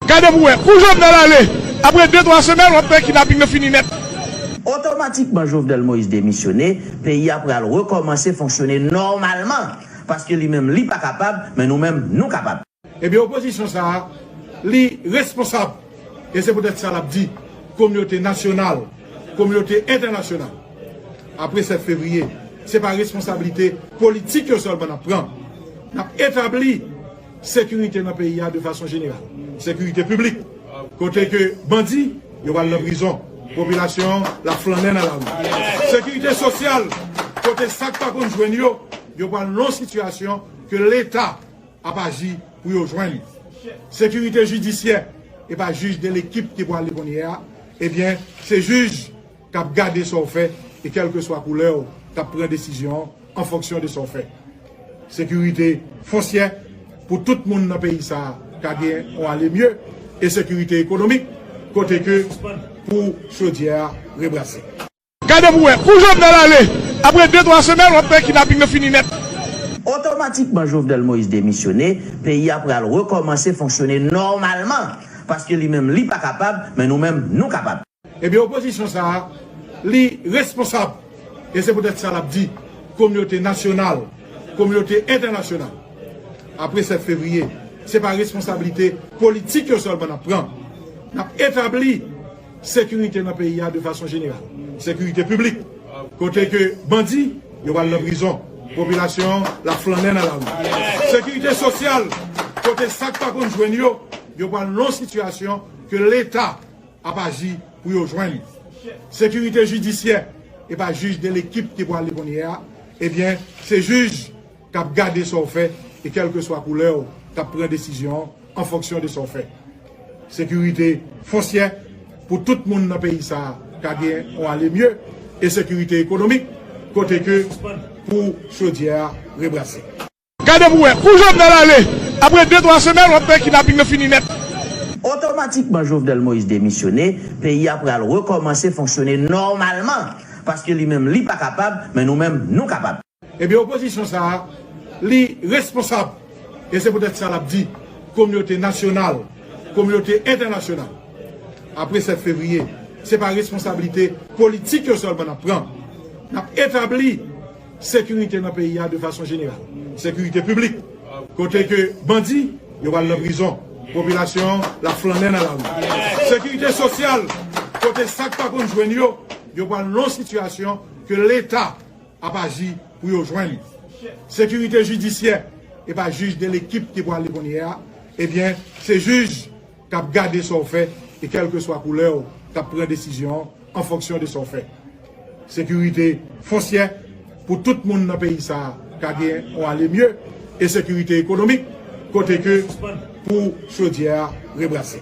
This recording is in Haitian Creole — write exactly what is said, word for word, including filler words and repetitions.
Gade pou wè, kou Jovenel ale, apre de twa semèn, w ap wè kidnaping nan fini nèt. Otomatikman Jovenel Moïse demisyone, peyi a pral rekòmanse fonksyone nòmalman. Paske li menm li pa kapab, men nou menm nou kapab. Ebyen, opozisyon sa a, li responsab. E se poutèt sa l ap di, kominote nasyonal, kominote entènasyonal, apre sèt fevriye, se pa responsablite politik yo sèlman n ap pran. N ap etabli sekirite nan peyi a de fason jeneral. Sekirite piblik, kote ke bandi, yo pral nan prizon, popilasyon an l ap flannen nan lari. Sekirite sosyal, kote sa k pa konn jwenn yo, yo pral nan yon sitiyasyon ke Leta ap aji pou yo jwenn. Sekirite jidisyè, e pa jij de lekip ki pwale kounye a, ebyen, se jij k ap gade sa w fè, e kèlkeswa koulè w, k ap pran desizyon an fonksyon de sa w fè. Sekirite fonsyè, pou tout moun nan peyi sa a ka gen yon ale mye, e sekirite ekonomik, kote ke pou chodyè a rebrase. Gade pou wè, kou Jovenel ale, apre de twa semèn, w ap wè kidnaping nan fini nèt. Otomatikman Jovenel Moïse demisyone, peyi a pral rekòmanse fonksyone nòmalman. Paske li menm li pa kapab, men nou menm nou kapab. Ebyen, opozisyon sa a, li responsab. E se poutèt sa l ap di, kominote nasyonal, kominote entènasyonal, apre sèt fevriye, se pa responsablite politik yo sèlman n ap pran. N ap etabli sekirite nan peyi a de fason jeneral. Sekirite piblik, kote ke bandi, yo pral nan prizon, popilasyon an l ap flannen nan lari. Sekirite sosyal, kote sa k pa konn jwenn yo, yo pral nan yon sitiyasyon ke Leta ap aji pou yo jwenn. Sekirite jidisyè, e pa jij de lekip ki pwale kounye a, ebyen, se jij k ap gade sa w fè, e kèlkeswa koulè w, k ap pran desizyon an an fonksyon de sa w fè. Sekirite fonsyè, pou tout moun nan peyi sa a ka gen yon ale mye, e sekirite ekonomik, kote ke pou chodyè a rebrase. Gade pou wè, kou Jovenel ale, apre de twa semèn, w ap wè kidnaping nan fini nèt. Otomatikman Jovenel Moïse demisyone, peyi a pral rekòmanse fonksyone nòmalman. Paske li menm li pa kapab, men nou menm nou kapab. Ebyen, opozisyon sa a, li responsab. E se poutèt sa l ap di, kominote nasyonal, kominote entènasyonal, apre sèt fevriye, se pa responsablite politik yo sèlman n ap pran. N ap etabli sekirite nan peyi a de fason jeneral. Sekirite piblik, kote ke bandi, yo pral nan prizon, popilasyon an l ap flannen nan lari. Sekirite sosyal, kote sa k pa konn jwenn yo, yo pral nan yon sitiyasyon ke Leta ap aji pou yo jwenn. Sekirite jidisyè, e pa jij de lekip ki pwale kounye a, ebyen, se jij k ap gade sa w fè, e kèlkeswa koulè w, k ap pran desizyon an an fonksyon de sa w fè. Sekirite fonsyè, pou tout moun nan peyi sa a ka gen yon ale mye, e sekirite ekonomik, kote ke pou chodyè a rebrase.